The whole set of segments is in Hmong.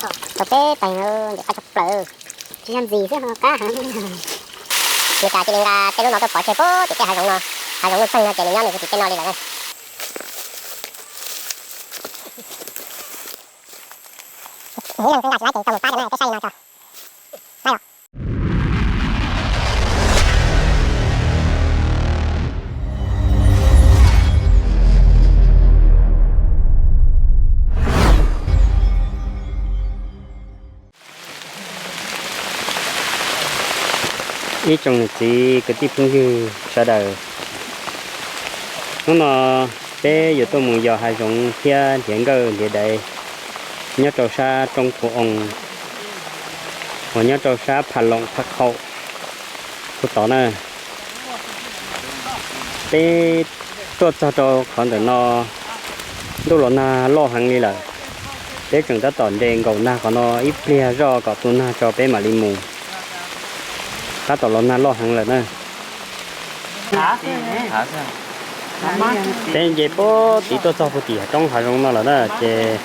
Tau peb teeg ntawm qab tshaj plaws, tsis yog ntxim xwb ho qab heev. Nws kam cia li nqa tej lub no tuaj pov tseg puag tim tej hav zoov no, hav zoov nuj txeeg no ces nws nyob nws puag tim tej no li lawm na. Ib leeg xwb nqa tsis laib ces tau mus pab rau na, peb saib li no tso. Laib los. Ib tsoom niam txiv kwv tij phooj ywg sawv daws, hnub no peb yuav tuaj mus yos hav zoov thiab nrhiav nkawj nrhiav daiv nyob rau sab roob Phu Oo uas nyob rau sab Phaj Loom Phaj Khaum puag tod na. Peb tuaj txog rau qhov ntawm no, ntuj los nag loj heev li lawm. Peb tseem tab tom nres nkaum nag qhov no ib pliag zoj kom tu nag tso peb mam li mus. Tab tom los nag loj heev lawm na. Peb nce puag tid tuaj txog puag tim roob hav zoov no lawm na ces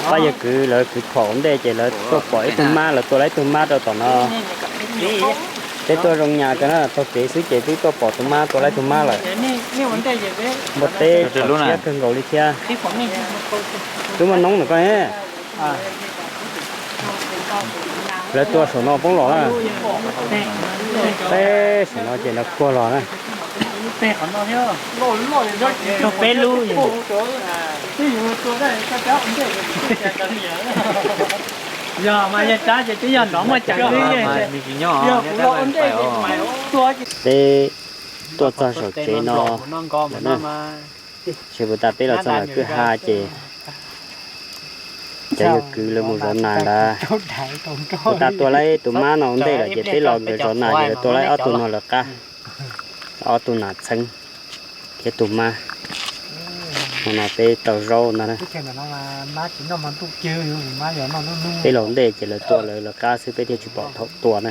pab yawg kwv lawv kwv phom ua ntej ces lawv tuaj pom ib tug mab, lawv tua lawm ib tug mab rau tom no. Peb tuaj zoo nyas kawg na, taug kev xwb ces twb tuaj pom tus mab tua lawm ib tug mab lawm. Npua teb txaus siab kawg nkaus li thiab. Twb muaj noob ntawm koj ne. Lawv tua saum no poob los na. Peb saum no ces lawv kuag los na. Peb lub. Yog mas yog tsab ces twb yog nrov muaj ceem li. Peb tuaj txog saum tsev no lawm na. Tsis puas tas peb los txog ntawm kwj ha ces cov yawg kwv lawv mus zov nas ntawd. Puas tas tua lawm tus mab no ua ntej lawm ces peb los nkawd zov nas ces lawv tua lawm ob tug no lawv qab. Ob tug nas txheeb thiab tus mab. Hmo no peb tau zaub ntag na. Peb los ntej ces lawv tua lawv lawv qab xwb peb thiaj tsis pom thaum tua na.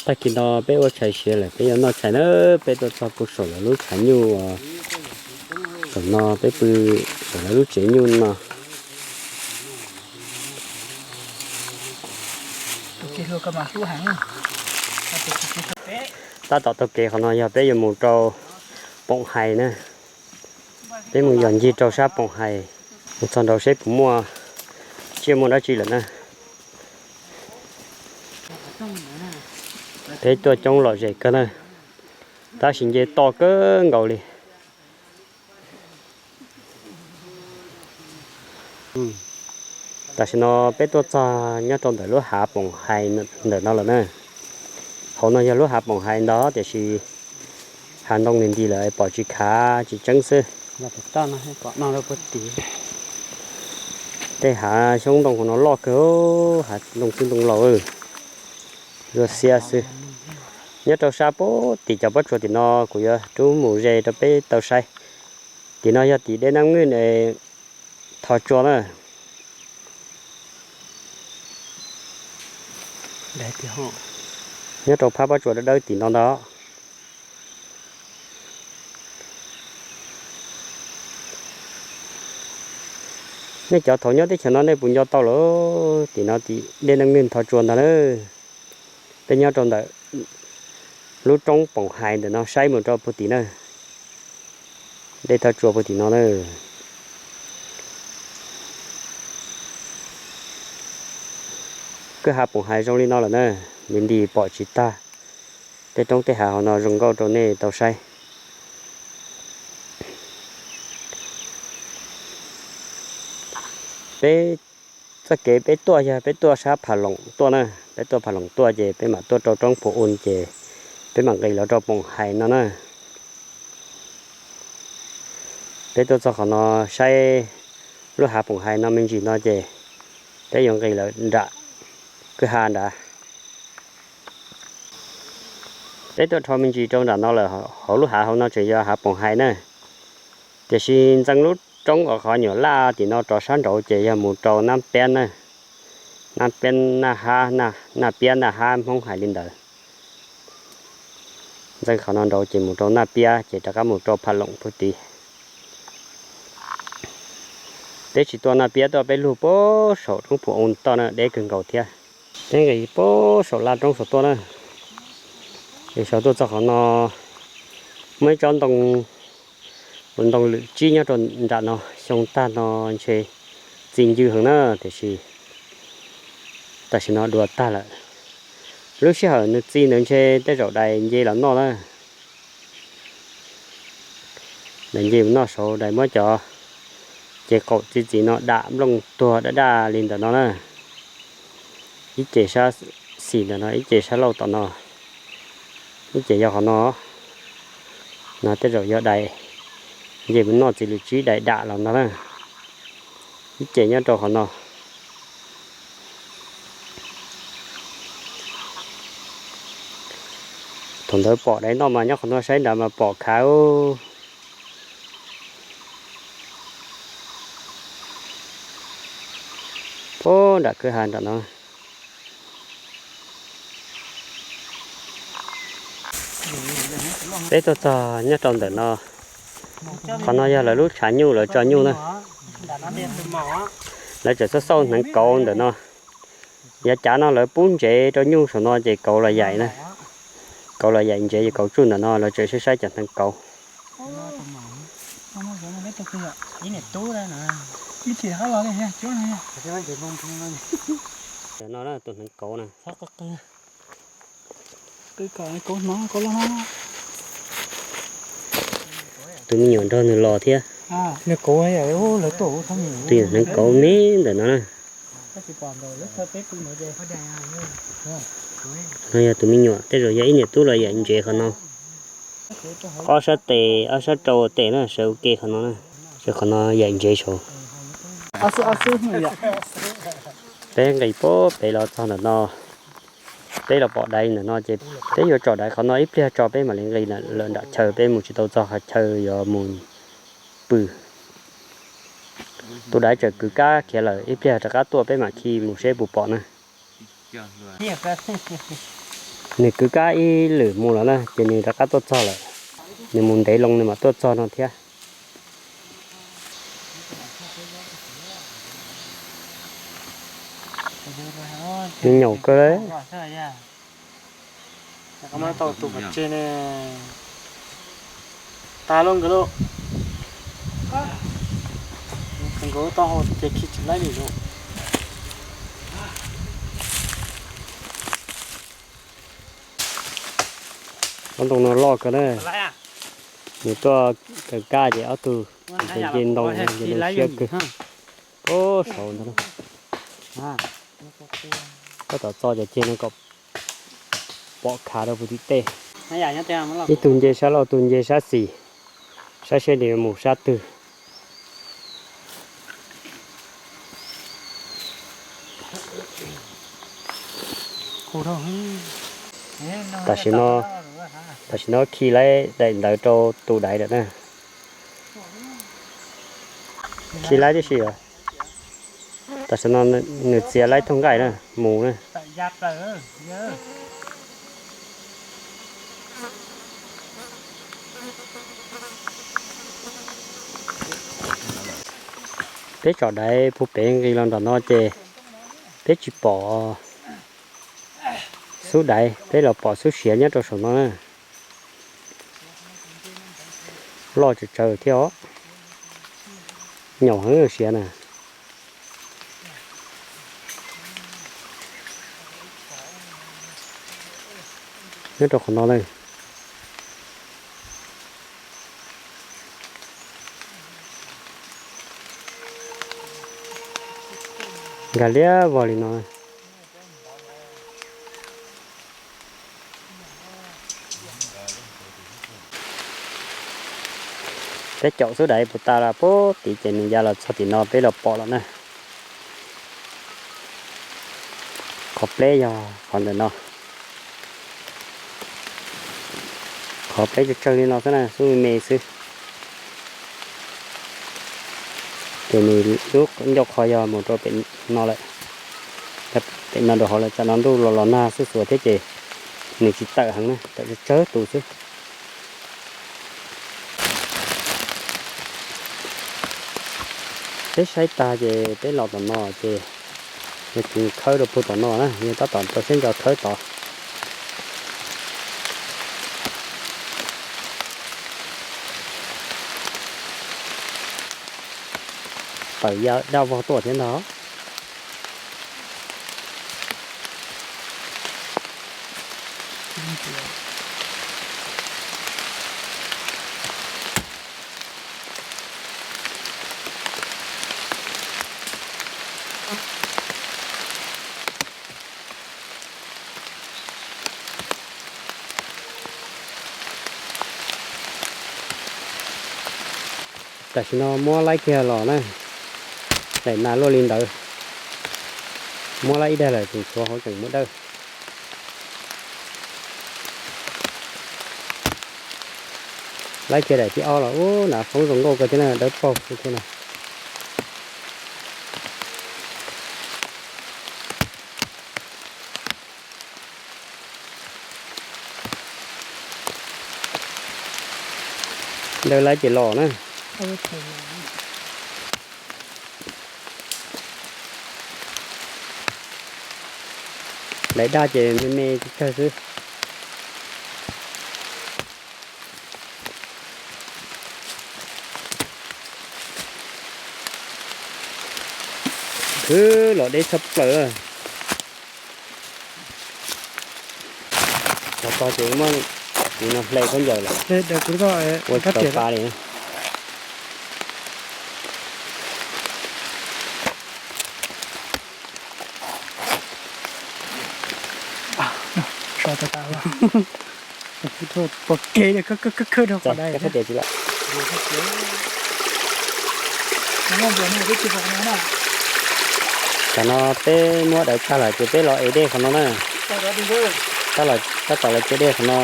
Tag kis no peb ua tshais siav lawm peb yuav noj tshais na, peb tuaj txog puag saum lawv lub tshav nyuj. Saum no peb pw saum lawv lub tsev nyuj no. Tab tom taug kev qhov no yog peb yuav mus rau Poom Hais na. Peb mus yos ncig rau sab Poom Hais, mus txog nraud seb puas muaj tsiaj muaj dab tsi lawm na. Peb tuaj coob lom zem kawg na, tab sis nce toj kawg nkaus li. Tam sim no peb tuaj txog nyob rau ntawm lub hav Poom Hais ntawm no lawm na. Hauv no yog lub hav Poom Hais ntag tiam sis hav ntoo nti nti lawm pom tsis khav tsis tseeb xwb. Tej hav xyoob ntoo hauv no loj kawg, hav ntoo xwb ntoo laus, luaj xiab xwb. Nyob rau sab puag tim cov pob tsuas tim no kuv yuav rub mus ze rau peb tau saib. Tim no yog tim dej Nab Nwj Tho Tsua na. Nyob rau phab pob tsuas dawb dawb tim no ntag. Nej cov thaum nyob teb chaws no nej puas nco tau lawm, tim no tim dej Nab Nwj Tho Tsua ntag na. Peb nyob rau ntawm lub roob Poom Hais ntawm no saib mus rau puag tim na. Dej Tho Tsua puag tim no na. Kwj ha Poom Hais zoo li no lawm na, nti nti pom tsis tag. Tej roob tej hav hauv no zoo nkauj rau nej tau saib. Peb txoj kev peb tuaj yog peb tuaj sab Pham Loom tuaj na, peb tuaj Pham Loom tuaj ces peb mam tuaj rau roob Phu Un ces peb mam nqis los rau Poom Hais no na. Peb tuaj txog qhov no saib lub hav Poom Hais no me ntsis no ces peb yuav nqis lawm nram kwj ha nrad. Peb tuaj rho me ntsis rau nram no lawm, hauv lub hav hauv no tseem yog hav Poom Hais na. Tiam sis ntxeev lub roob uas qhov nyuam laj tim no rov sab nraud ces yog mus rau Nab Piab na. Nab Piab, Naj Hab, Naj Piab, Naj Hab Hmoob hais li ntawd. Ntxeev qhov no nraud ces mus rau Naj Piab ces rov qab mus rau Pham Loom puag tid. Peb tsis tuaj no, peb tuaj peb lug puag saum roob Phu Oos toj na, deb kawg nkaus thiab. Peb nqis puag saum laj roob saum tuaj na, es saum tuaj txog qhov no, muaj ib tsob ntoo, ntoo lwm tsib nyob rau nram no, xyoo tag no ntshe txi ncw heev na, tiam sis tam sim no dua tag lawm. Lub sij hawm nws txi ntawd ntshe tej zaum dais nce los noj na. Dais nce mus noj saud, dais muab cov ces qaum txi txiv no dam nplooj tuag daj daj li ntawm no na. Ib ce sab xis ntawm no, ib ce sab laug tom no, ib ce yog qhov no. No tej zaum yog dais nce mus noj txiv lwm tsib, dais dam los ntag na. Ib ce nyob rau qhov no. Thaum ntawd pom dais noj mas nyob qhov no saib nrad mas pom khav. Puag nram kwj ha nram no. Peb tuaj txog nyob rau ntawm no, qhov no yog lawv lub tshav nyuj lawv tso nyuj na. Lawv tseem xauj xauj hneev kauv ntawm no. Yav cav no lawv pub ntsev rau nyuj saum no ces kauv los yaim na. Kauv los yaim ntsev ces kauv tsuj ntawm no, lawv tseem saib saib cov hneev kauv. Tus hneev kauv na. Tus me nyuam nrog nws los thiab. Tus nyuam hneev kauv me ntawm no na. No yog tus me nyuam, tej zaum yog ib niam tub los yaim ntsev qhov no. Ob sab tes, ob sab rau tes na, sawv ua ke qhov no na. Sawv qhov no yaim ntsev saud. Peb nqis puag pem los txog ntawm no. Peb los pom dais ntawm no ces peb yuav tsom dais qhov no ib pliag tso peb mam li nqis lawm nram chaw, peb mus tsis tau txog qhov chaw yuav mus pw. Tus dais tseem kwv kab khiav lawm, ib pliag rov qab tuaj peb mam khi mus seb puas pom na. Nws kwv kab ib lwm mus lawm na ces nws rov qab tuaj txog lawm. Nws mus ntev loo nws mam tuaj txog no thiab. Nws nyaum kawg li. Tau tus pov tseg ne. Tas lawm nkawd lauj. Nkawd taub hau ces khi tsis laib li lauj. Ob ntoo no loj kawg na. Nws tuaj kaw kab ces ob tug nce ntoo ces nws siab kawg. Puag saud ntag. Koj tom txo cov ceg no kom pom khav rau puag tim tej. Ib tug nce sab laug, ib tug nce sab xis, saib seb nws yuav mus sab twg. Tam sim no, tam sim no khi laib daim ntawv rau tus dais lawm na. Khi laib tib si os. Tam sim no nws txiav laib thooj nqaij na, mus na. Peb tsom dais puag pem nqis los nram no ces peb tsis pom xub dais, peb los pom xub siav nyob rau saum no na. Loj tsawv tsawv thiab os. Nyaum heev siav na. Nyob rau qhov no na. Nkag liab vog li no. Peb caum xub dais puag ta los puag tid ces nws ya los txog tim no peb los pom lawm na. Qhov pleb yog qhov ntawm no. Qhov pleb tsawg tsawg li no xwb na, xub me me xwb. Ces nws lub ncauj qhov yog mus rau pem no lawm. Pem no rau hauv lawm, tsam no ntuj los los nag xuj xuav thiab ces nws tsis tawm heev na, tawm tsawg tsawg tus xwb. Peb saib tag ces peb los tom no ces yog tsis khawb rau puag tom no na, yog tab tom rau siab ntso khawb tod. Tawm ya daj vog tuaj thiab ntag. Tam sim no muab laib kiag los na, daim nas luaj li ntawd, muab laib ib daig lawm tseem tshuav hauv tseem muaj dawj. Laib kiag daim thib ob los ub, nas foob zoo nkauj kawg thiab na, dawb paug thiab na. Dawb laib ces los na. Daim daj ces me me tsawg xwb. Khwb los deb tshaj plaws. Tog tog ces muab tus no hle khaub ncaws lawm, ua tsis tau pa li. Pom kev khawb khawb rau qhov dais. Tam no peb muab dawv tag lawm ces peb los ev dej qhov no na. Tab tom los ce dej qhov no.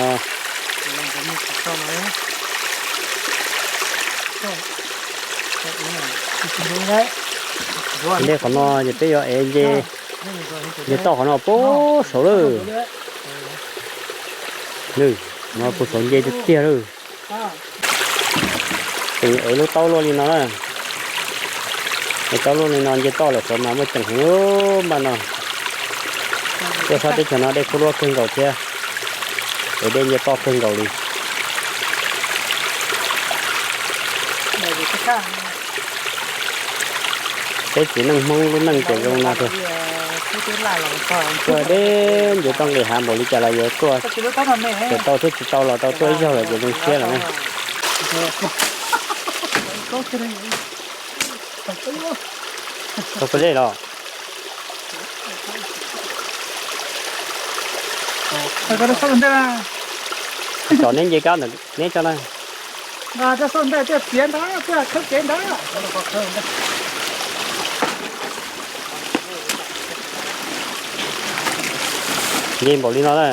Dej qhov no ces peb yuav ev nce, nce toj qhov no puag saud lawm. Qhov no puag saud nce tiag tiag lawm. Ces ev lub taub luaj li no na. Ev taub luaj li no nce toj lawm saud mas muaj ceem heev npaj no. Tuaj sab teb chaws no dej khuab luab kawg nkaus thiab, es dej nce toj kawg nkaus li. Peb txiv neej Hmoob lub neej ces zoo no tiag. Tuaj deb nce toj nqis hav npaum li cas los yuav tuaj, txawm tau thiab tsis tau los tau tuaj ib zaug lawm ces zoo siab lawm na. Tau peb zej los. Tsom neb nce kab ntawm neb tso na. Nce npaum li no na.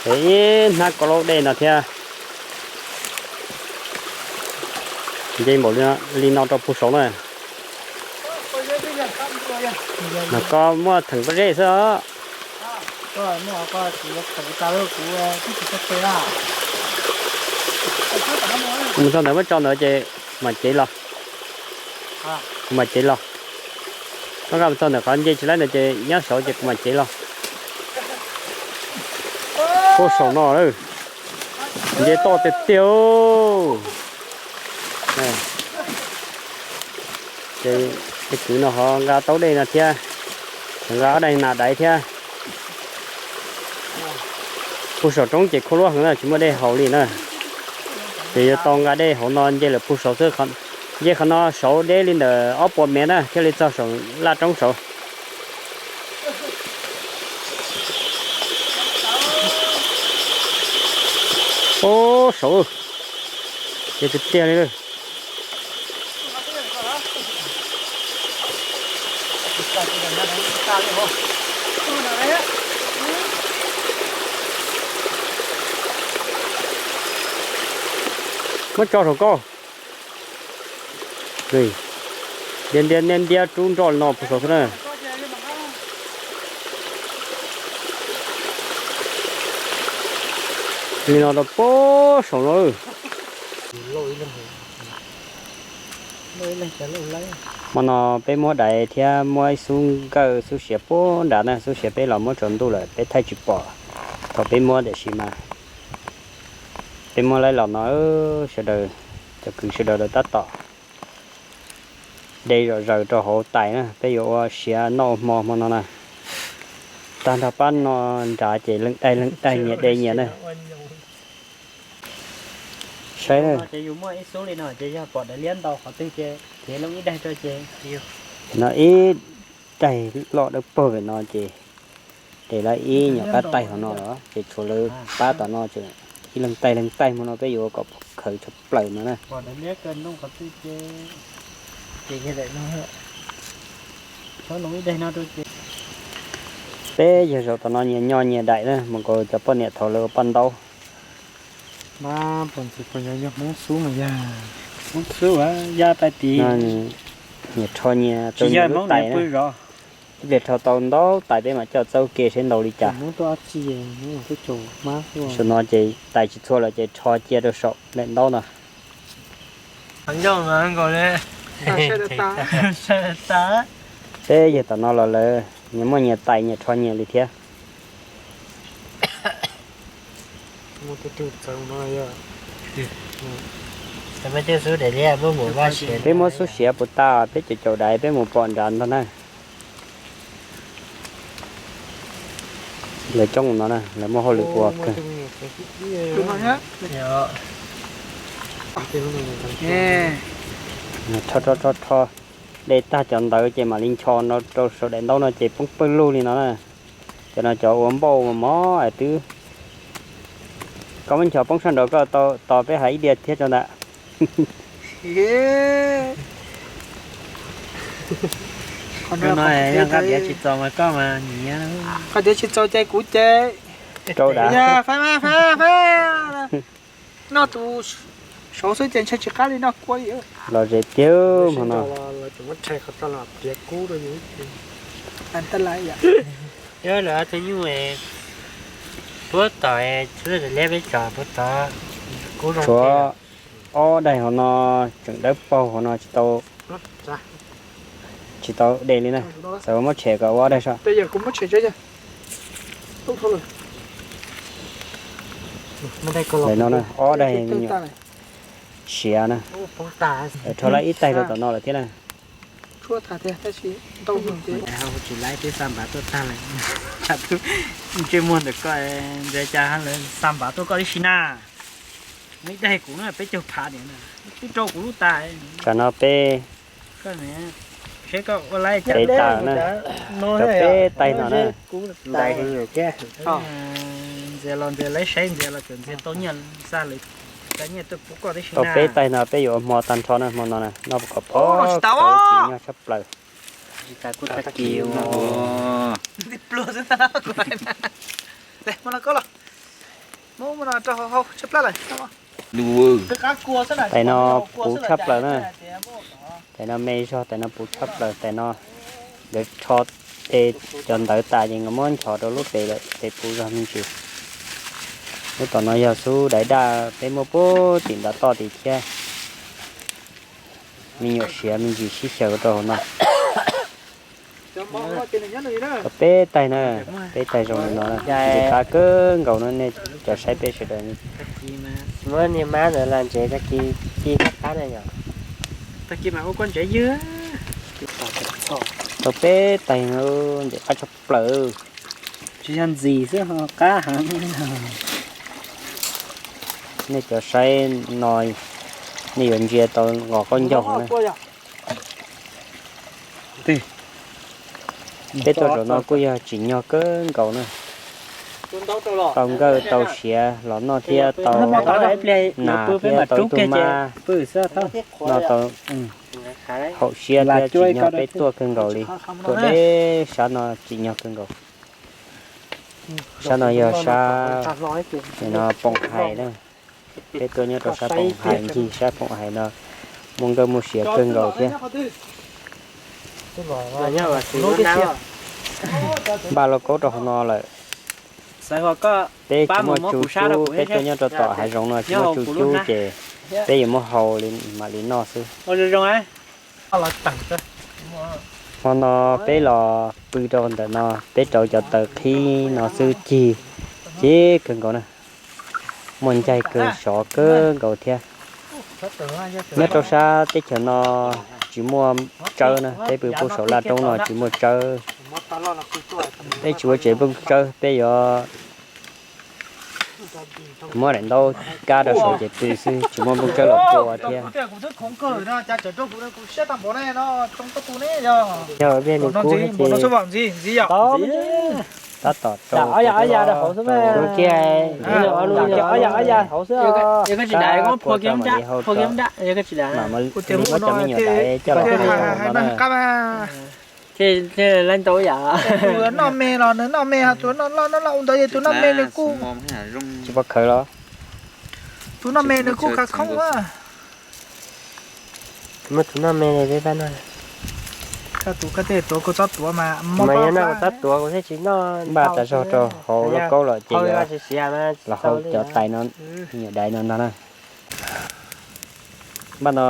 Ib hnab koj laub dej no thiab. Nce npaum li no rau puag saud na. Mas koj muaj theem pob zeb xwb os. Kuv mus txog ntawd muab tso ntawd ces mam cev los. Kuv mam cev los. Koj nqa mus txog ntawm qhov nce tsis laib ntawd ces nyob saud ces kuv mam cev los. Puag saum no lawm. Nce toj tiag tiag. Ces kwv no ho nqa taub dej no thiab, nqa ob daim nas daiv thiab. Puag saum roob ces khuab luab heev na, tsis muaj dej haus li na. Ces yuav tau nqa dej hauv no nce lawm puag saud xwb. Nce qhov no saud deb li ntawm ob puas mev na thiaj li txog saum laj roob saud. Ub, saud, ces tiag tiag li lawm. Muab tso saum koj. Ntiab ntiab ntiab ntiab rub nroj li no puag saum xwb na. Li no rau puag saum no. Hmo no peb muab daiv thiab muab ib xub nkawj xub siav puag nrad na, xub siav peb los muab tsaus ntuj lawm peb thaij tsis pom thaum peb muab, tiam sis mas peb muab laib los no sawv daws, cov kwv sawv daws lawv tab tom de zom zaws rau hauv tais na, peb yuav ua siav noj ua hmo hmo no na. Tag nrho pab no nrad ces leej daig leej daig nyias de nyias na. Saib na. Ces yus muaj ib xub li no ces yog pom daim liab ntau qhov twg ces kev loo ib daig rau ces no ib daig loj dawb paug pem no ces de lawm ib nyuam qab taig hauv no los ces tshuav lawv pab tom no ces ib leeg taig leeg taig hmo no peb yuav kom khaws tshaj plaws no na. Peb yog zaum tom no nyias nyo nyias daim na, mus nkaus cov poj niam thaum lawv ua paj ntaub. Hmoob xub mas yog Hmoob xub ya tais tis. Nyias rho nyias tau nyias lub tais na. Ib pliag rho tau ntau tais peb mam coj txoj ke seb ntau li cas. Saum no ces tais tsis txhua lawm ces rho cia rau saum daim ntaub no. Peb yog tom no los lawv nyias muaj nyias tais nyias rho nyias li thiab. Peb muab xub siav puas tas, peb caum caum daiv peb mus pom nrad ntag na. Lawv coob no na, lawv muaj hauj lwm ua kawg. Rho rho rho rho, de tag cov ntawd ces mam li ncho no rau saum daim ntaub no ces poob pawg lug li no na. Cov no cov ua npauj mos mos es twb, koj muab ncho poob sab nraud koj tau tos peb hais ib diav thiab tso ntawm. Qhov no yog nqa diav tsis txaus mas koj mas nyiav. Nqa diav tsis txaus ces kuv ces rau dav. Noj tus saud xwb ces ntshe tsis qab li noj kua li. Los ze tiag hmo no. Yog lawv tus nyuj puag tom, liab peb tso puag tom. Tshuav ob daig hauv no tseem dawb paug hauv no tsis tau, tsis tau de li na. Txawm muab tshem kom ua ob daig soj. Daim no ob daig me nyuam siav na. Rho lawm ib taig rau tom no lawm thiab na. Tsis laiv twb xa npav tuaj tag lawm. Ntsej muag ntawm koj ntawd cas lawv xa npav tuaj koj tib si na. Muaj ib daig kuv na peb caug phav niam na, twb rau kuv lub tas. Tsam no peb, seb koj ua laib cas peb tawm na. Rau peb taig no na. Ntxias los ntxias lawv saib ntxias los txawm ntxias tau nyiaj xa lawv cov nyiaj tuaj pub koj tib si na. Rau peb taig no peb yuav ua hmo tag nrho na, hmo no na noj kom phom kawg tsim nyog tshaj plaws. Tais no puv tshaj plaws na. Tais no me zog, tais no puv tshaj plaws, tais no lawv rho de cov ntawd tas ces nkawd muab nchos rau lub pem lawm, pem puv zog me ntsis. Lub tom no yog xub daiv daj peb muab puag tim ntav toj tim thiab. Me nyuam siav me ntsis sib xyaw rau hauv no. Tau peb taig na, peb taig zoo li no, ntxim qab kawg nkaus no nej cov saib peb sawv daws. Muab niag mab ntawd los ntsev tag kis ci qab na yom. Tau peb taig no, ntxim qab tshaj plaws. Tsis yog ntxim xwb ho qab heev. Nej cov saib no, nej yuav ntsia tau nqos qaub ncaug na. Peb tuaj zaum no kuj yog tsim nyog kawg nkaus na. Tau nkawj tau siav los noj thiab tau nas thiab tau ib tug mab noj tau haum siab thiab tsim nyog peb tuaj kawg nkaus li. Tuaj deb sab no tsim nyog kawg nkaus. Sab no yog sab no Poom Hais na. Peb tuaj nyob rau sab Phoom Hais ncig sab Phoom Hais no muaj nkauj muaj siav kawg nkaus thiab. Npaj lauj kaub rau hauv no lawm. Peb tsis muaj tsu cub, peb tuaj nyob rau tom hav zoov no tsis muaj tsu cub ces peb yuav muab hau mam li noj xwb. Hmo no peb los pw rau ntawm no, peb rauv cov taws qhib no xwb cig, cig kawg nkaus na. Muaj ncaig kawg, sov kawg nkaus thiab. Nyob rau sab teb chaws no tsis muaj tsawb na, peb pw pub saum laj roob no tsis muaj tsawb. Peb tsis ua tsev nplooj tsawb, peb yuav muab daim ntaub kab rau saum ces pw xwb, tsis muaj nplooj tsawb los pua thiab. Yog peb nws kub ces tab tom rau kiag, ob ya ob ya hauv xwb. Kab kua rau mam li hau, mam li muab cov me nyuam daiv coj los hau no na. Noj me los nws noj me, tus noj loj noj loj ua ntawd, tus noj me nws kuj tsis pom khawv los. Tus noj me nws kuj kav khoob. Muab tus noj me peb pab noj. Koj tus koj tej tuav koj txhob tuav mas, mas yog noj koj txhob tuav kuv thiaj tsis noj. Npaj tas zog rau hauv lauj kaub lawm ces los hau cov tais no, nyuam daiv no ntag na. Npaj no,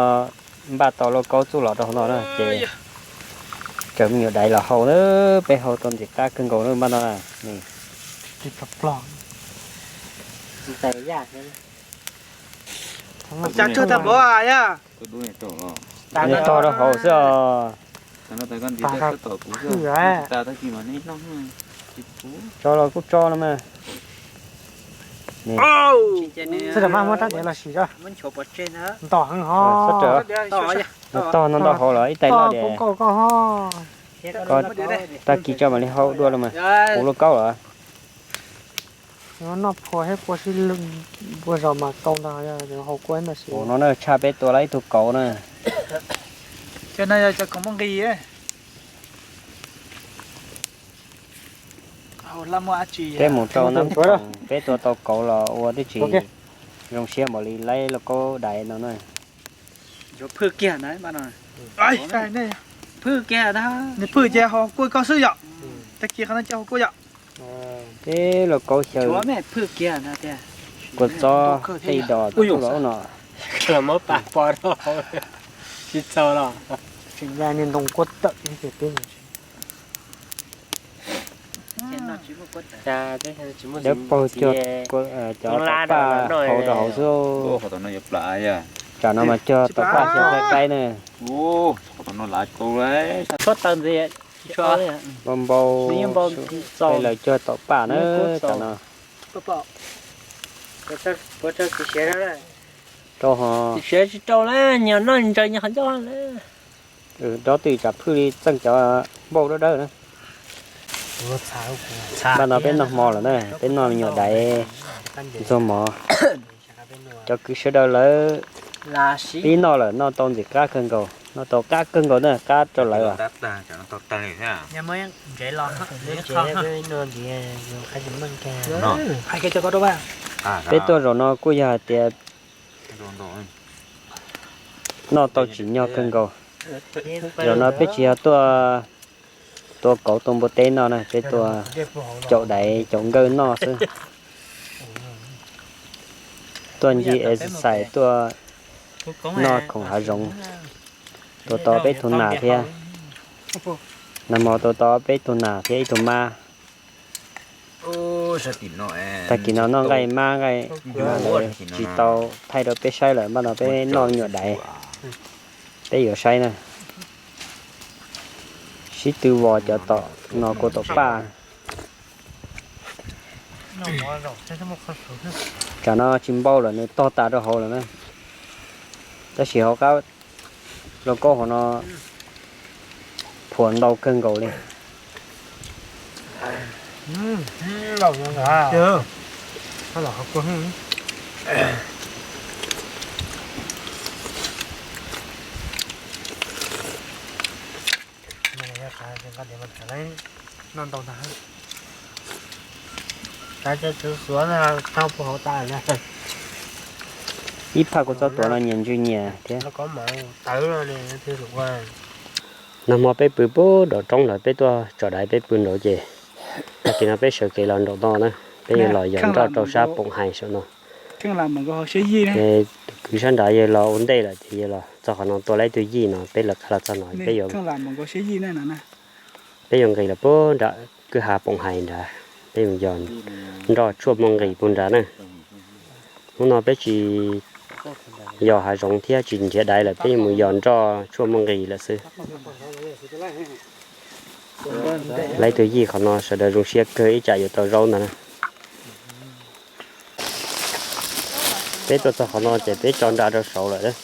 npaj tau lauj kaub txuj los rau hauv no na ces tsaws me nyuam daiv los hau na, peb hau tau ntxim qab kawg nkaus na npaj no na. Nws tog rau hauv xwb os. Tso los kuj tso no mas. Xwb, muab rab diav los sim tso. Ntom heev hov. Nws tog no ntau hauv los ib tais loj diam. Tag kis tso mam li hau dua los mas. Kuv lauj kaub los. Noj phua thiab kua sib lwm, kua zos mas tau ntag, hau kua ib ntag xwb. Ua no na tshaj peb tua lawm ib tug kauv na. Cov no yog cov kauv muaj nqis. Peb mus rau na, peb tua tau kauv los ua twb tsis zoo siab npaum li laib lauj kaub daiv no na. Phwj kiag na, phwj kiag, nws phwj ces hau kua koj xwb yom. Tag kis qhov no ces hau kua yom. Peb lauj kaub xyaw kua txob tej dos tuaj los ub no. Los muab pas pov rau hauv, tsis txaus los. Tseem ya niag ntoo kua tawm. Dawb paug cuag cov tau paj hau rau hauv xwb. Tsam no mas cuag tau paj xyaw qaib qaib na. Tshuab taws ntxiv, npau npau, lawv cuag tau paj na tsam no. Rau ho siav tsis rau na, nyias noj ntsaws nyias qhov ncauj na. Dob twj tsam phwj li txeej cov npauj dawb dawb na. Npaj no peb noj hmo lawm na, peb noj me nyuam daiv ntxuag mov. Cov kwv sawv daws lawv pib noj lawm, noj tau ntxim qab kawg nkaus, noj tau qab kawg nkaus na, qab rau lawv. Peb tuaj zaum no kuj yog hais tias noj tau tsim nyog kawg nkaus. Zaum no peb tsis yog tuaj tua kauv tua npua teb noj na, peb tuaj caum daiv caum nkawj noj xwb. Tuaj ncig exercise, tuaj noj khoom hav zoov. Tua tau peb tug nas thiab. Nag hmo tua tau peb tug nas thiab ib tug mab. Tag kis no noj nqaij mab nqaij nas lawv tsis tau thaij rau peb saib lawm, npaj no peb noj nyuam daiv. Peb yuav saib na, sib tw vos cov tom no kua tom paj. Tsam no tsis npau lawm, nws tog tas rau hauv lawm na. Tab sis hauv qab lauj kaub hauv no phuam ntau kawg nkaus li. Noj ntau ntag. Kav tsij xuav xuav no tau puag hauv tas lawm. Ib phaj kua txob tuav no nyias ntsw nyias thiab. Nag hmo peb pw puag nraum roob lawm, peb tuaj tso daiv peb pw nraud ces tag kis no peb sawv kev los nraum no na, peb yuav los yos nroj rau sab Poom Hais saum no. Tus kwv sab nrad yawg los ua ntej lawm ces yawg los txog qhov no tua tau ib tug yij no, peb lawv qab los txog no peb yuav, peb yuav nqis los puag nram kwj ha Poom Hais nrad, peb yuav yos nroj tshuaj muaj nqis puag nrad na. Hnub no peb tsis yos hav zoov thiab tsis nrhiav daiv lawm, peb yuav mus yos nroj tshuaj muaj nqis lawm xwb. Tau ib tug yij qhov no sawv daws zoo siab kawg ib tsam yuav tau zaub ntag na. Peb tuaj txog qhov no ces peb tso nra rau saud lawm.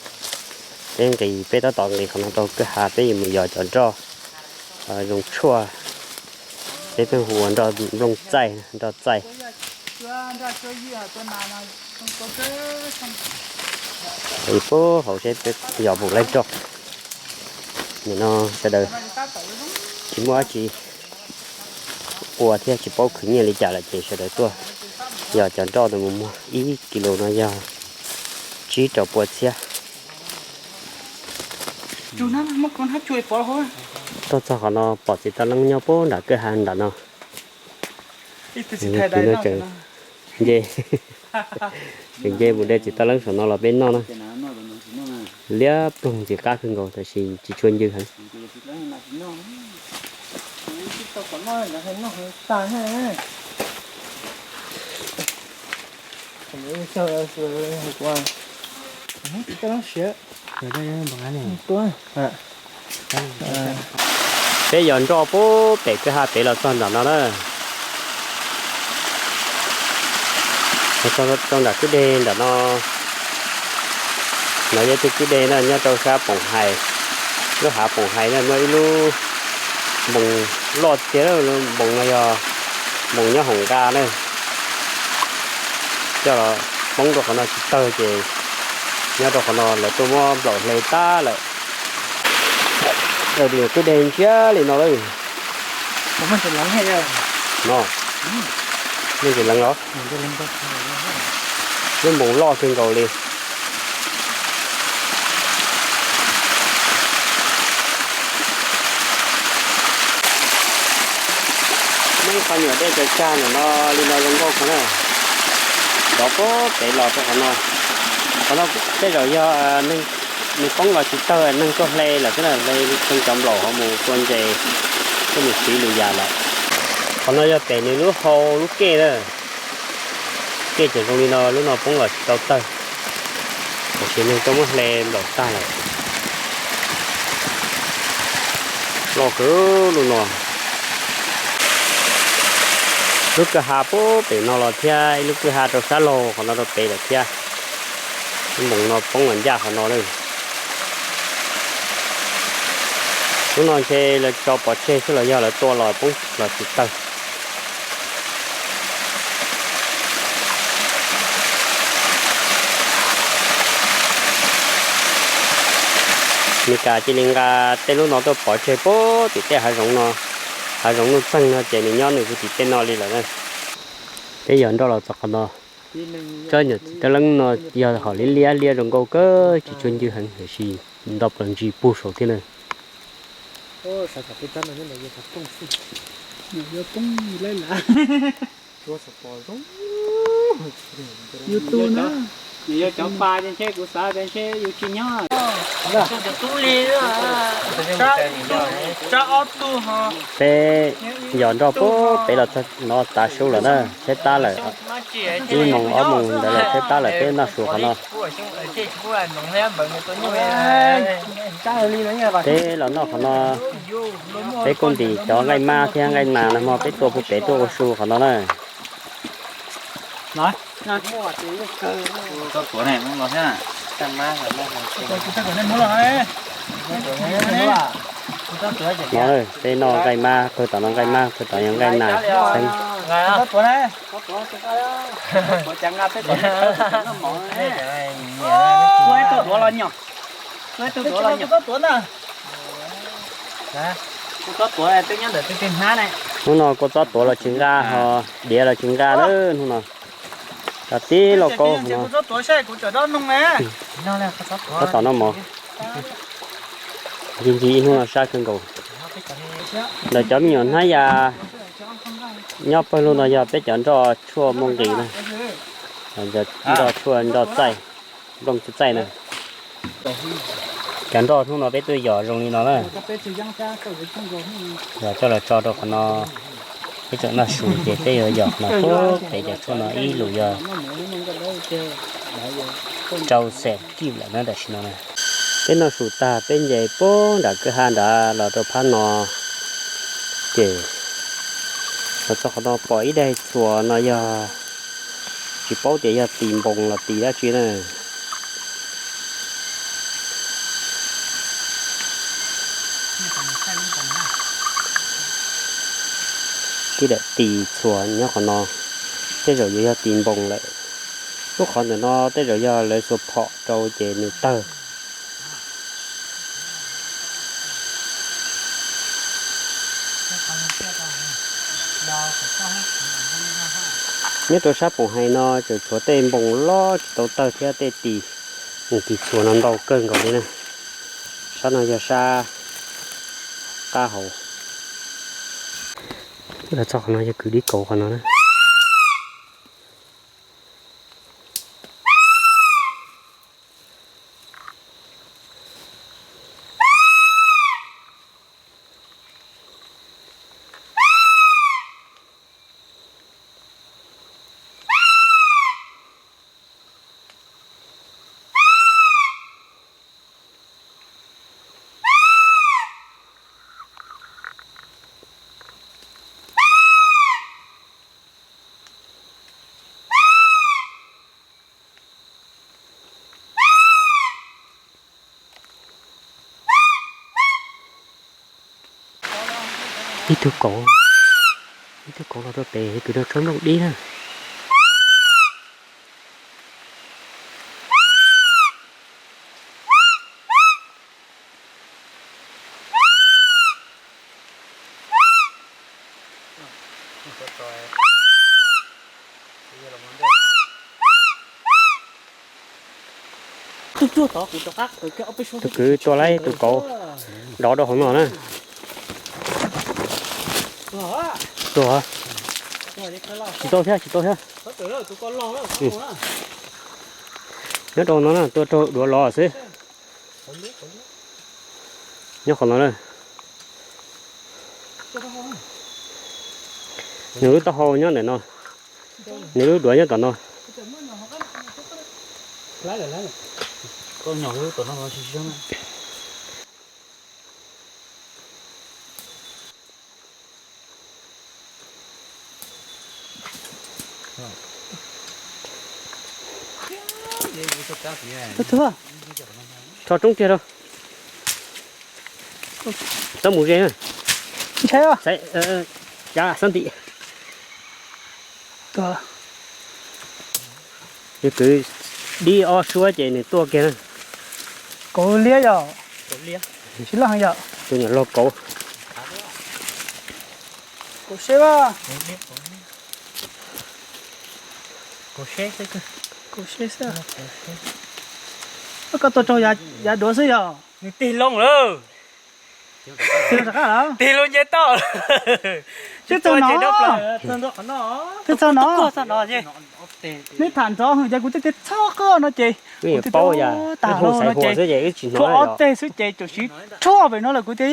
Peb nqis, peb tab tom nqis qhov no rau kwj ha, peb yuav mus yos cov nroj zoo tshuaj, peb pheej hu ua nroj nplooj txaij, nroj txaij. Puag hauv seb peb yos puas laib nroj. Nim no sawv daws tsis muaj dab tsi ua thiab tsis paub khwv nyiaj li cas lawm ces sawv daws tuaj yos cov nroj ntawd mus muag, ib kis lus no yog tsib rau pua txhiab. Tuaj txog qhov no pom txiv toj leeb nyob puag nram kwj ha nram no. Tus no tseem nce, tseem nce mus de txiv toj leeb saum no los peb noj na. Liab ploog ntxim qab kawg nkaus tab sis tsis tshua ncw heev. Peb yos nroj puag pem kwj ha pem los txog nram no na. Rau nram kwj deg nram no, no yog ib tug kwj deg na nyob rau sab Poom Hais. Lub hav Poom Hais na muaj ib lub npoos loj tiag, lub npoos no yog npoos nyob hoom nqa na. Coj los poob rau qhov no tsis tawg ces nyob rau qhov no lawv tuaj muab nplaum hle tag lawm. Kwj deg ntsiag li no lawm. No, nej tsis lees los? Lub npoos loj kawg nkaus li. Muaj ib qho nyuam dej tsag tsag ntawm no li no zoo nkauj kawg na. Nrov puag pem los rau qhov no. Qhov no tej zaum yog neeg, nws poob los tsis tawg, neeg tuaj hle lawm xwb na, hle cov nplaum hauv mus tua ntses, coj mus siv lwm yam lawm. Qhov no yog pem nws lub hau lub kej na. Kej tseem zoo li no, lub no poob los tsis tau tawg, tab sis neeg tuaj muab hle nplaum tag lawm. Loj kawg lub no. Lub kwj ha puag pem no los thiab, ib lub kwj ha rau sab laug qhov no rau pem lawm thiab. Lub npoos no poob los ncaj qhov no lawm. Lub no ntshe lawv tso pov tseg xwb los yog lawv tua los poob los tsis tawg. Meskas cia li nqa tej lub no tuaj pov tseg puag tim tej hav zoov no, hav zoov nuj txeeg no ces nws nyob nws puag tim tej no li lawm na. Peb yog nroj los txog qhov no, tsob nyuam txiv toj leeb no yog hom liab liab liab zoo nkauj kawg, tsis tshua ncw heev tiam sis nto plaws ntsis puag saud thiab na. Yus tu na. Yus yog cov pa ces ntshe kuv xav tias ntshe yus tsis nyob. Peb yog nroj puag pem los txog no tav su lawm na, tshaib plab lawm. Ib moos ob moos ntawd lawm tshaib plab lawm, peb noj su qhov no. Peb los noj qhov no, peb kuj ntim cov nqaij mab thiab nqaij nas nag hmo peb tua puag pem tuaj ua su qhov no na. No, peb noj nqaij mab, pawg tom no nqaij mab, pawg tom no nqaij nas xeeb. Hnub no kua txob tuav los tsis nqa, ho diav los tsis nqa lawm hnub no. Tib lauj kaub no. Tab tom noj mov. Ncig ncig ib hnub no sab kawg nkaus. Ntawm cov me nyuam hnab ya nyob pawg lug no yog peb cov nroj tshuaj muaj nqis na. Nroj tshuaj nroj txaij, nplooj txaij na. Cov nroj hnub no peb tuaj yos zoo li no na. Yog coj los tso rau qhov no, peb tseem noj su ces peb yuav yos no pub pem cov tshuaj no ib lus yog rau xees kib lawm na tam sim no na. Peb noj su tag peb nce puag nram kwj ha nrad los rau phab no, ces los txog qhov no pom ib daig txhuas no yog tsis paub tias yog tis npoos los tis dab tsi na. Tib daim tis txhuas nyob qhov no, tej zaum yuav yog tis npoos lawm. Lub qhov ntawm no tej zaum yog lawv xuas phom rau ces nws tawg. Nyob rau sab poom hais no tseem tshuav tej npoos loj tsis tau tawg thiab tej tis, tis txhuas no ntau kawg nkaus li na. Sab no yog sab qab hauv. Los txog qhov no yog kwv dib kauv qhov no na. Ib tug kauv, ib tug kauv los rau pem kwv nrog tsob nplooj dib na. Tus kwv tua laib tus kauv dov rau hauv no na. Tuag. Tsis tau thiab, tsis tau thiab. Nyob rau no na, tua raug duav los xwb. Nyob qhov no na. Nws lub taub hau nyob ntawm no. Nws lub duav nyob tom no. Tso tsoob kiag rau. Txhob mus ze. Ntshai. Xab ntim. Yus kwv dib ob suab ces nws tuaj kiag na. Kauv liab yom. Sib loj heev yom. Tus nyuam laug kauv. Kauv seb a. Kauv seb xwb. Koj tua raug yav duav xwb yog? Nws tig loo lawm. Tig loo rov qab lawm. Tig loo nce toj. Twb txog no. Twb txog no. Neb tham nrov hwv ces kuv twb tias txhob qw no ces kuv twb paub tag los no ces tshuav ob teg xwb ces tam sim rhuaj pem no lawm kuv tias.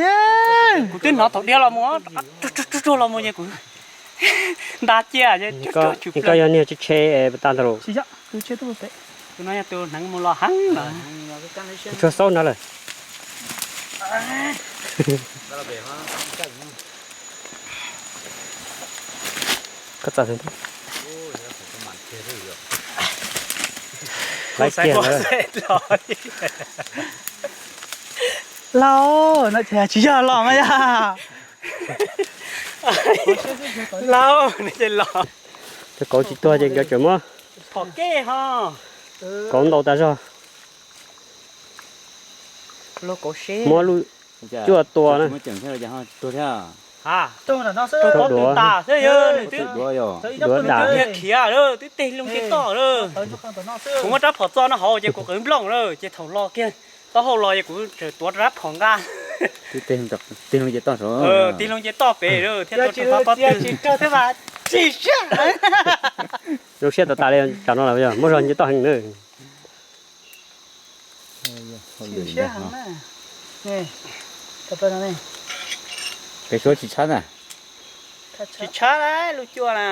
Kuv twb hnov thaum dhia los mus, rhuaj rhuaj los mus ces kuv nta cia. Koj yog niag tsheb tsheb tag ntag los. Tus no yog tus hneev mus los heev no. Tsuag xaub no lawm. Koj txawm lawm. Laug, no ces tsis yog los mas yog. Laug, no ces los. Cov kauv tsis tuag ces nkawd tseem muab. Kauv ntau tas zog. Muab lub cuaj tua na. Rau duav tas xwb yog, duav tas khiav lawm, twb teg loo ces toj lawm. Kuv muab rab phom txo no hauv ces kuv qwv nplooj lawm ces thaum los kiag taub hau los ces kuv tseem tuav rab phom nqa. Tig loo ces toj pem lawm thiab. Zoo siab tas tas li tsam no lawm, muaj zog nce toj heev na. Pem suav tsis tshab na. Tsis tshab lub cuaj na.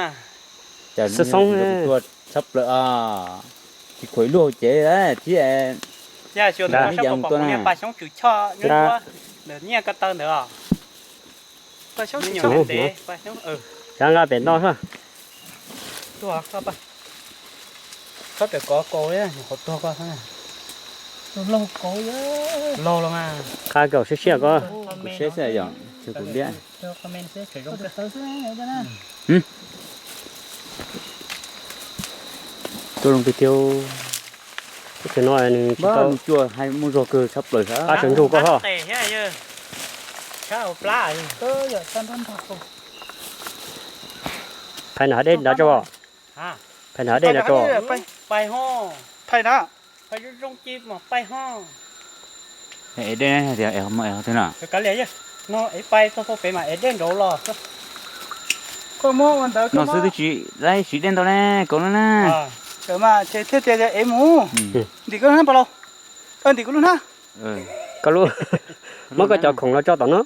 Xoob xoob tua tshab plaws, tsis khuam ib lub hauv cev thiab. Yog xyuas ntawd no sab pom pom kuv niag pas xyoob tswm choj nyob ntawm nyiaj ko taw ntawd os. Rov nqa pem no. Qhov pem kov kaus li, qhov tuag ko. Laug kaus, qha kaus siab siab ko. Kuv seb xwb yom, kuv liab. Tuaj zoo tiag tiag. Teb chaws no nws tsis tau, muaj zog kawg, tshab plaws, qab tsaus ntuj ko ho. Phais nram hav dej nrad tso. Phais nram hav dej nrad tso. Phais na. Ev dej tias ev twg no. No xwb twb tsis, siv dej ntau ne, kaus no na. Ces thiaj tias ev mus. Ntim koj lub hnab pas los. Ntim koj lub hnab. Koj lub, muab koj cov khoom los tso tom no.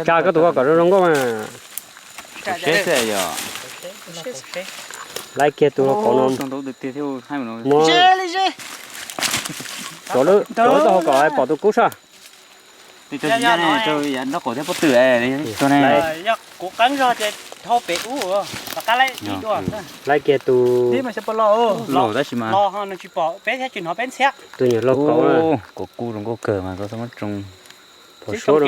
Tsa koj tus ko kom zoo zoo nkauj mas. Laiv kiag tus lauj kaub no. Muab rau lub taub hau kom pom tus kub soj. Laiv kiag tus, tus nyuam lauj kaub na. Pom suab no.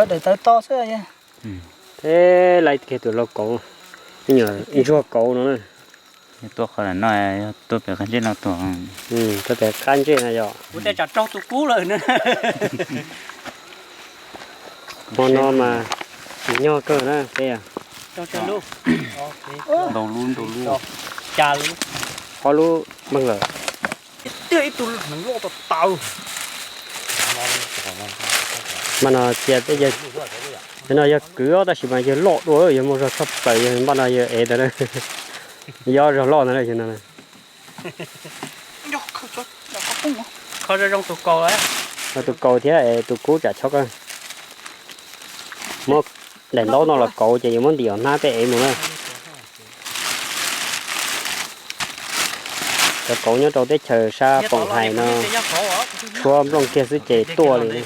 Daim tawv to xwb. Peb laiv kiag tus lauj kaub, me nyuam ntsuag kaub no na. Tuaj qhov no, tuaj pem qab ntsej no tuaj. Tuaj pem qab ntsej no yog. Kuv tej tsam raug tus kub lawm na. Hmo no mas tsis nyog kawg na peb. Ntau lub, ntau lub. Ob lub meej lawm. Mas no cia, no yog kwv tab sis mas yawg loj dua, yawg muaj zog tshaj plaws, yawg npaj no yawg ev ntawd, yog zog loj ntawd no. Tus kaus thiab tus kub tsam chob kawg. Muab daim ntaub no los kauv ces yuav muab ntim hnab peb ev mus na. Cov kauv nyob rau teb chaws sab Poom Hais no tshuab nplooj kiag xwb ces tuaj li.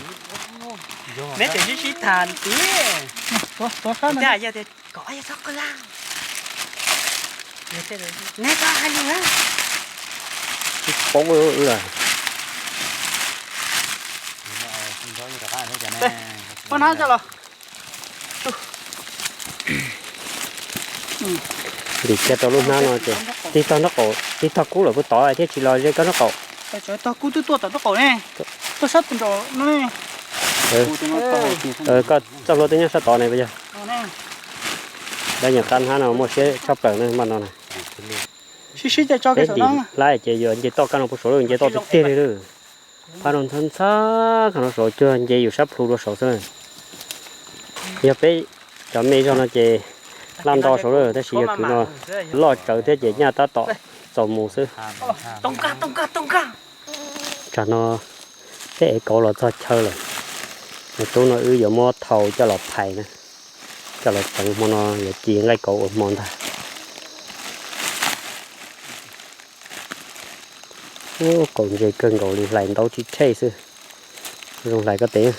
Tsis paub. Ntim kiag rau lub hnab no ces tig tog nraub qaum, tig tog kub lawm puag tod thiab tsis los ze koj nraub qaum. Tog kub twb tuaj tom nraub qaum ne, tuaj sab nraum no ne. Koj txoj hlua twb nyob sab tod ne puas yog? Lawv nyuam qab hnab no muaj siab tshaj plaws na npaj no na. Peb ntim laib ces yuav nce toj kab no puag saud lawm, nce toj tiag tiag li lawm. Phab no ntxhab ntxhab kab no saud cuag nce yus sab plhu dua saud xwb na. Yog peb cov me zog no ces laj nto saud lawm, tab sis yog kwv no loj tsawv thiab ces nyaj tab tom txaus mus xwb. Tsam no peb ev kauv los txog chaw lawm, nws tub no wb yuav muab thau coj los phais na, coj los tseev hmo no yuav ci nqaij kauv ua hmo ntag. Ub, kaus ntse kawg nkaus li, hlais ntaub tsis tshej xwb. Zoo hlais koj tes.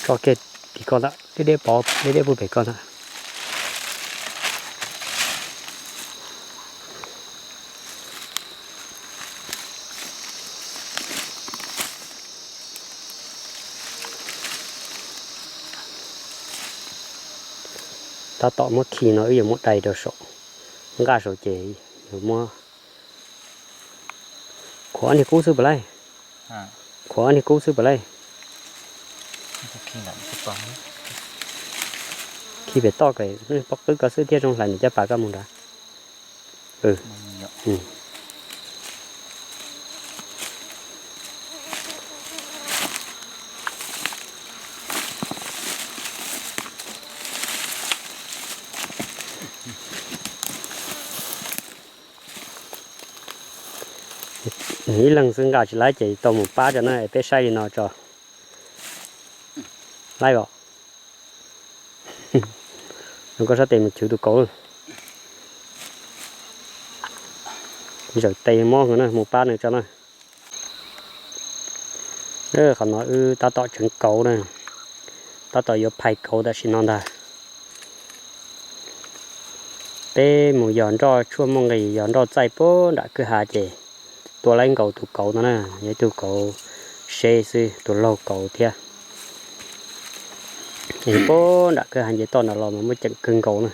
Tso kiag tim koj ntag, deb deb pov deb deb puag pem koj ntag. Tab tom muab khi no wb yuav muab dai rau saum nqaj saud ces yuav muab khuam ob niag kub xwb puas laij? Khuam ob niag kub xwb puas laij? Khi pem toj, pob qwb koj xwb thiab zoo hlais nws caj pas koj mus nrad. Ib leeg xwb nqa tsis laib ces tau mus pab tso na, es peb saib li no tso. Laib os. Koj sab tes mus chwv tus kauv. Zawm tes mob na, mus pab nws tso na. Qhov no wb tab tom tseev kauv na, tab tom yuav phais kauv tam sim no ntag. Peb mus yos nroj tshuaj muaj nqis, yos nroj txaij puag nram kwj ha ces tua laib nkaus tus kauv no na, yog ib tug kauv seb xwb, tus laug kauv thiab. Es puag nram kwj ha nce toj no los mas muaj ceem kawg nkaus na.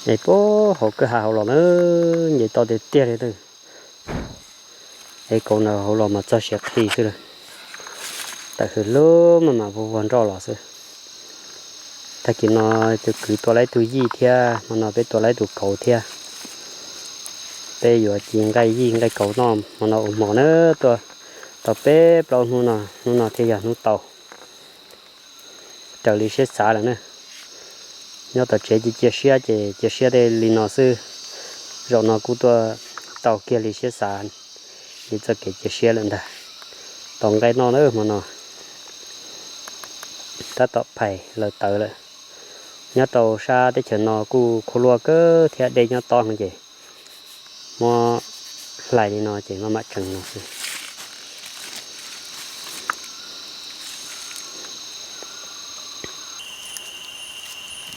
Es puag hauv kwj ha hauv los na, nce toj tiag tiag li. Es kauv ntawd hauv los mas txog siav qhi xwb lawm. Tawm hws lub maj mam vuag vuag nroj los xwb. Tag kis no tus kwv tua laib tug yij thiab, hmo no peb tua laib tus kauv thiab. Peb yuav ci nqaij yij nqaij kauv noj hmo no ua hmo na, tuaj tau peb plaub hnub no, hnub no thiaj yog hnub tau raws li siab xav lawm na. Nyob tom tsev cia cia siab ces cia siab tej li no xwb. Zaum no kuj tuaj tau kiag li siab xav li txoj kev cia siab lawm ntag. Tau nqaij noj na hmo no. Tab tom phais lawv tawv lawm. Nyob rau sab teb chaws no kuj khua luaj kawg thiab dej nyob tob heev ces muab hlais li no ces maj mam tseev no xwb.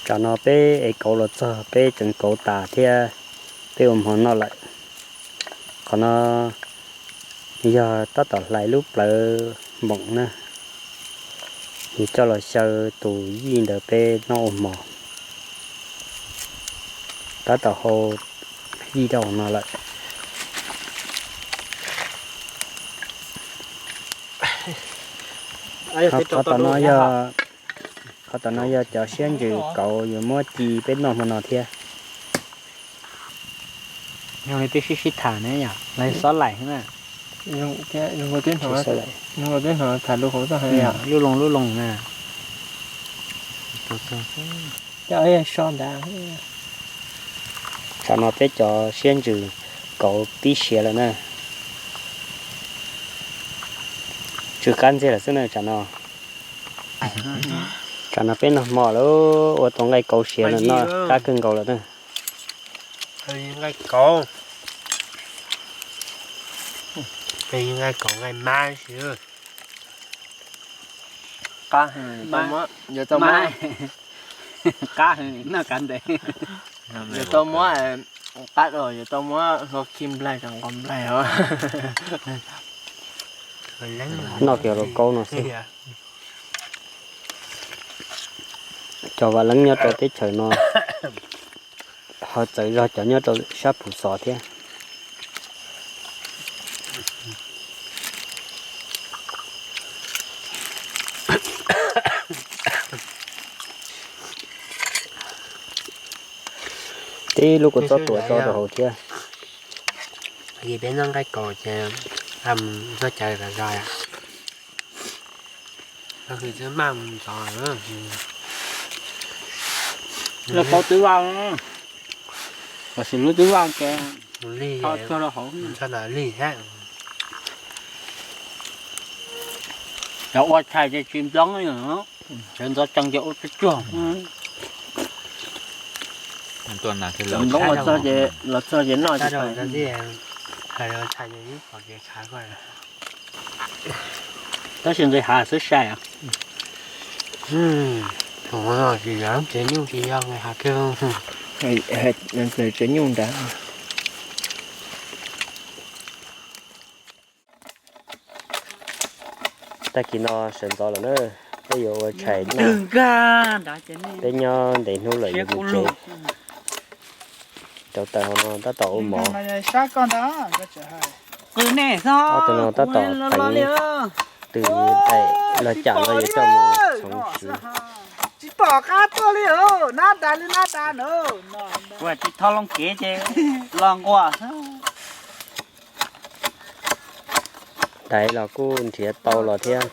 Tsam no peb ev kauv los txog, peb tseev kauv tas thiab peb ua hmo noj lawm. Qhov no yog tab tom hlais lub plawv npoom na, yus coj los xyaw tus yij ntawd peb noj ua hmo. Tab tom hau yij rau hauv no lawm. Qhov tom no yog, qhov tom no yog cov siab ntsws kauv yuav muab ci peb noj hmo no thiab. Yog li peb sib sib tham ne yom, lawv xob laim na. Lub loo lub loo na. Tsam no peb cov siab ntsws kauv pib siav lawm na. Tsw qab ntxiag lawm xwb na tsam no. Tsam no peb noj hmo lawm, ua tau nqaij kauv siav lawm, noj qab kawg nkaus lawm na. Nqaij kauv, nqaij kauv nqaij mab si. Qab heev, noj kav ntev. Yuav tau muab qab los yuav tau muab hlua khi nplaig rau nqos nplaig os. Noj kiag los kaub no xwb. Cov vam leeb nyob rau teb chaws no ho txawm zog cov nyob rau sab Phuv Xov thiab. Tib lub kua txob tuam tso rau hauv thiab. Yog peb noj nqaij kaus ces mus txog cawv zog zog. Lawv paub twb vaj, lossis lub twb vaj ces tho tsuag rau hauv. Cov ua tshais ces tsis nploog, cov ntxov tsees ces ua tsuag tsuag. Nploog los txog ces noj. Tab sis nqis hav xwb sai. Tsev nyuj tsis yog nqis hav kiag. Tsev nyuj nrad. Tag kis no sawv ntxov lawm na, peb yuav ua tshais noj. Peb nyob ntev hnub lawm yuav mus tsev. Rauv taws hauv no tab tom ua mov. Ob tug no tab tom teev tws daim los cam no yuav coj mus txhoov siv. Tsis pom qab tuaj li os, nab tas li nab tas na. Kuv tsis tho loo kev ces los nquas xwb. Daim los kuj nrhiav tau los thiab.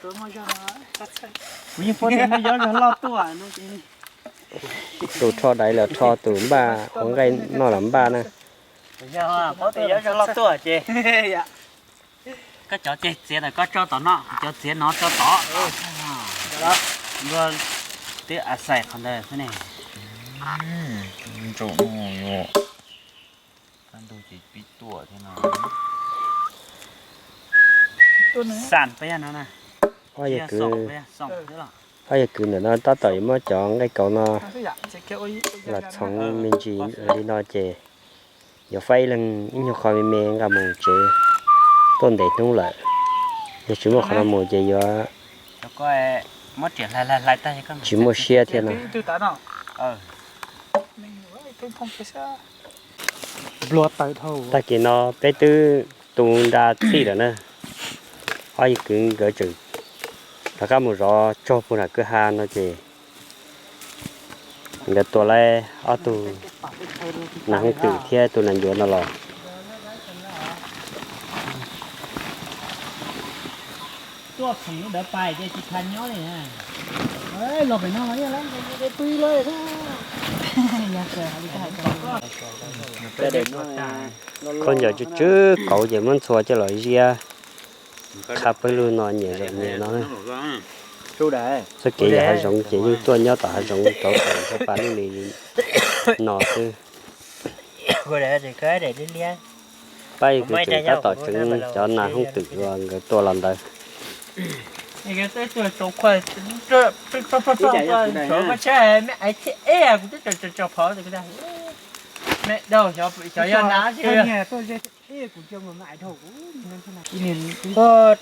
Kuv yeej paub tias muaj yob zog loj tuaj. Tus rho daim los rho tus npaj ua nqaij noj los npaj na. Yog paub tias yob zog loj tuaj ces koj cov ceg txiav ntawm koj tso tom no, kuv cov txiav no tso tod. Luag twb a xais qhov ntawd xwb ne. Ntsaum no yuav qab ntug ces pib tuaj thiab no. Xam pab yog no na. Ob yawg kwv, ob yawg kwv ntawm no tab tom yuav muab cov nqaij kauv no los txhoov me ntsis li no ces yuav faib ib leeg ib nyuag qho me me nqa mus tsev, tuaj ntev hnub lawm. Yog tsis muaj qhov no mus ces yuav tsis muaj siab thiab no. Tag kis no peb twb tu nra txij lawm na. Ob yawg kwv nkawd tseem rov qab mus zov tsaug puag nram kwj ha no ces nkawd tua lawm ob tug nas hooj twm thiab tus nas ncuav no los. Tuaj khoom lub dawv pais ces tsis kha nyob li. Los pem no los yeej lawv pw lawm. Khaub ncaws tsw tsw kauv ces muab ntxhua coj los ziab, qha pawg lug no nyiam zaum nyiam no. Txoj kev yog hav zoov ces yeej tuaj nyob tom hav zoov rauv taws nrog pa lub li no xwb. Pab yawg kwv tseem tab tom tseev cov nas hooj twm uas nkawd tua los ntawd.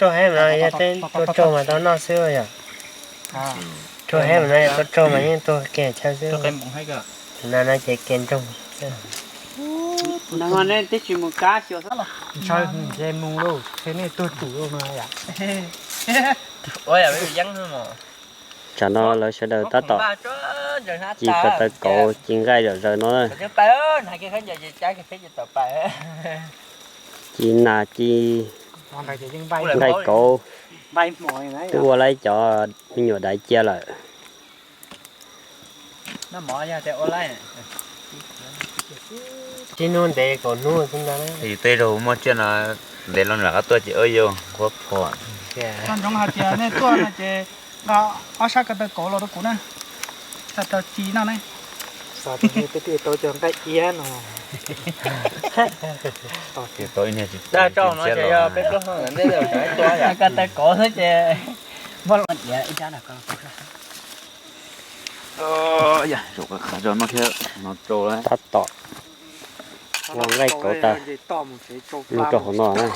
Rau heev no yog tej tuaj tsaug mas tau noj xwb yom. Rau heev no yog tuaj tsaug mas yeej tuag kiag chaw xwb. No no ces kiag ntsoog. Nej tsis mus kab xyuas xwb los? Ntshaw ces mus lauj, ces nej tuag tsum lauj no yom. Tsam no lawv sawv daws tab tom ci ko taw kauv ci nqaij zom zaws no. Ci nas ci nqaij kauv. Twb ua lawm cov me nyuam daiv cia lawm. Tsib hnub ntev kaum hnub xwb ntag. Tej zaug muaj tsiaj no ntev los nram qab tuaj ces ua yau nquab phom. Nco ntsoov hais tias nej tuaj no ces nqa ob sab ko taw kauv los rau kuv na, tau ci noj ne. Xav tias nej peb twb tau cov nqaij iab no. Ko taw kauv xwb ces muab los diav ib rab no ko. Tab tom ua nqaij kauv tas, nug rau hauv no na.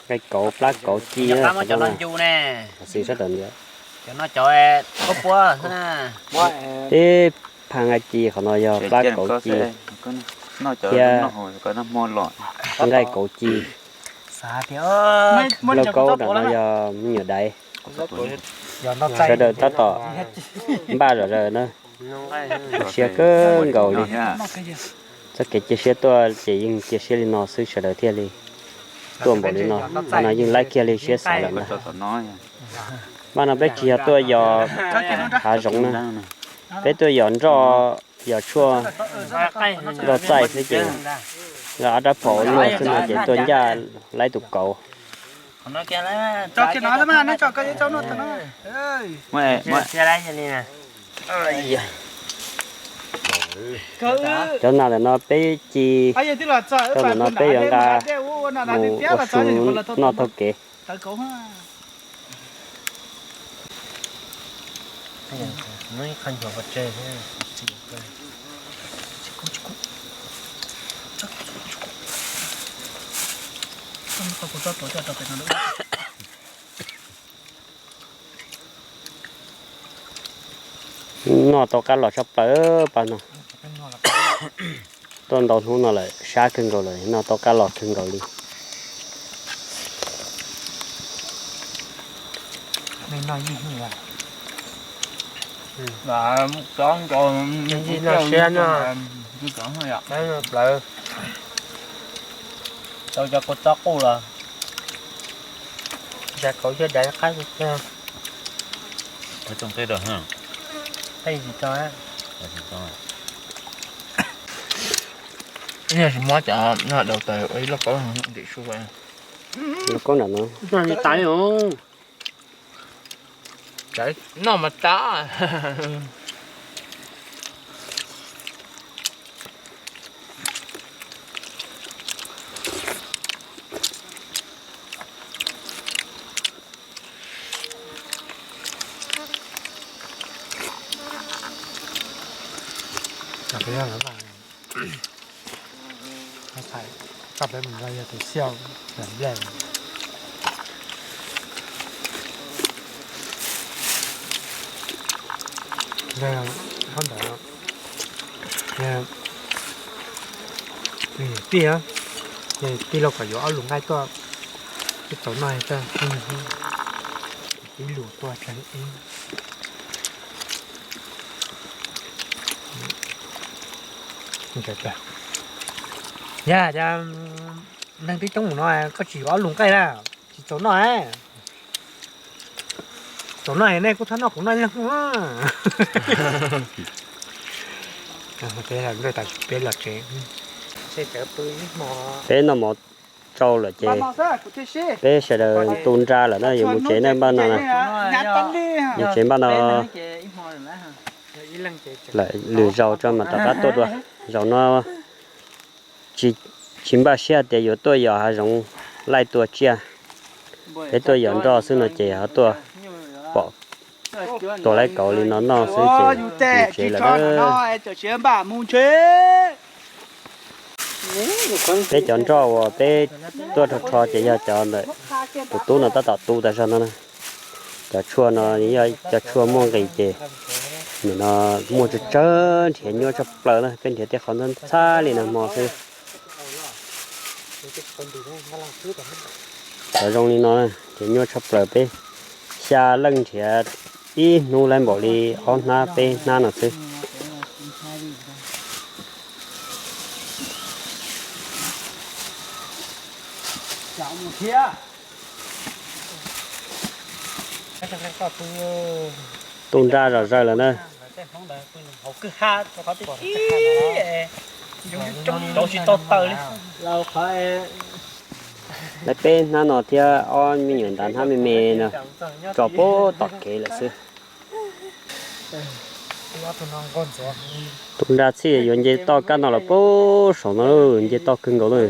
Nqaij kauv plab kauv ci, xis sab tawm ntawd. Cov no cov puab puab xwb na. Tib phaj nqaij ci qhov no yog plab kauv ci thiab nqaij kauv ci. Lauj kaub no yog me nyuam daiv. Sawv daws tab tom npaj zom zaws na. Tu siab kawg nkaus li. Txoj kev cia siab tuaj ces yeej cia siab li no xwb sawv daws thiaj li tuaj npaum li no. Qhov no yeej laib kiag li siab xav lawm na. Mas no peb tsis yog tuaj yos hav zoov na, peb tuaj yos nroj yos tshuaj, nroj txaij xwb ces nqa ob rab phom ua luaj xwb no ces tuaj ncaj laib tus kauv. Cov nas ntawm no peb ci, cov ntawm no peb yuav nqa mus ua su noj taug kev. Noj tau qab los tshaj plaws pab no. Tuaj ntau hnub no lawm, sab kawg nkaus lawm, noj tau qab los kawg nkaus li. Noj siab no, plawv tau cov kua txob quj los, za kauv xyab dav qab. Tsis muab cov no daus tas ua ib lauj kaub ntim su. Lauj kaub nram no. Noj mas tas. Tij, tij los kom yuav ob lus nqaij tuaj, tij tau noj tag, ib lus tuaj tag. Yog, neeg twb coob mus no koj tsis yuav ob lus nqaij na, tsis txaus noj. Txaus noj nej kuj txhob noj kuv noj ib leeg. Peb los tsev, peb noj mov tsau lawm ces peb sawv daws tu nra lawm na, yuav mus tsev na npaj no. Mus tsev npaj no lawm, lwm zaus tso mam rov qab tuaj dua. Zaum no tsis npaj siab tias yuav tuaj yos hav zoov laij tua tsiaj. Peb tuaj yos nroj xwb no ces ho tuaj pom tua laib kauv li no noj xwb ces mus tsev lawm. Peb cov nroj uas peb tuaj rho rho ces yog cov ntawm tus tub no tab tom tu tas zog no na. Cov tshuaj no yog cov tshuaj muaj nqis ces nim no muaj tsawg tsawg nrhiav nyuaj tshaj plaws na, peb nrhiav tej qhov ntxhab ntxhab li nag hmo xwb. Cov zoo li no ces nyuaj tshaj plaws, peb xya leej nrhiav ib hnub laib npaum li ob hnab peb hnab no xwb. Tu nra zom zaws lawm na. Laib peb hnab no thiab ob me nyuam nrad hnab me me no tso puag tom kev lawm xwb. Tu nra txhij yuav nce toj kab no los puag saum no, nce toj kawg nkaus na.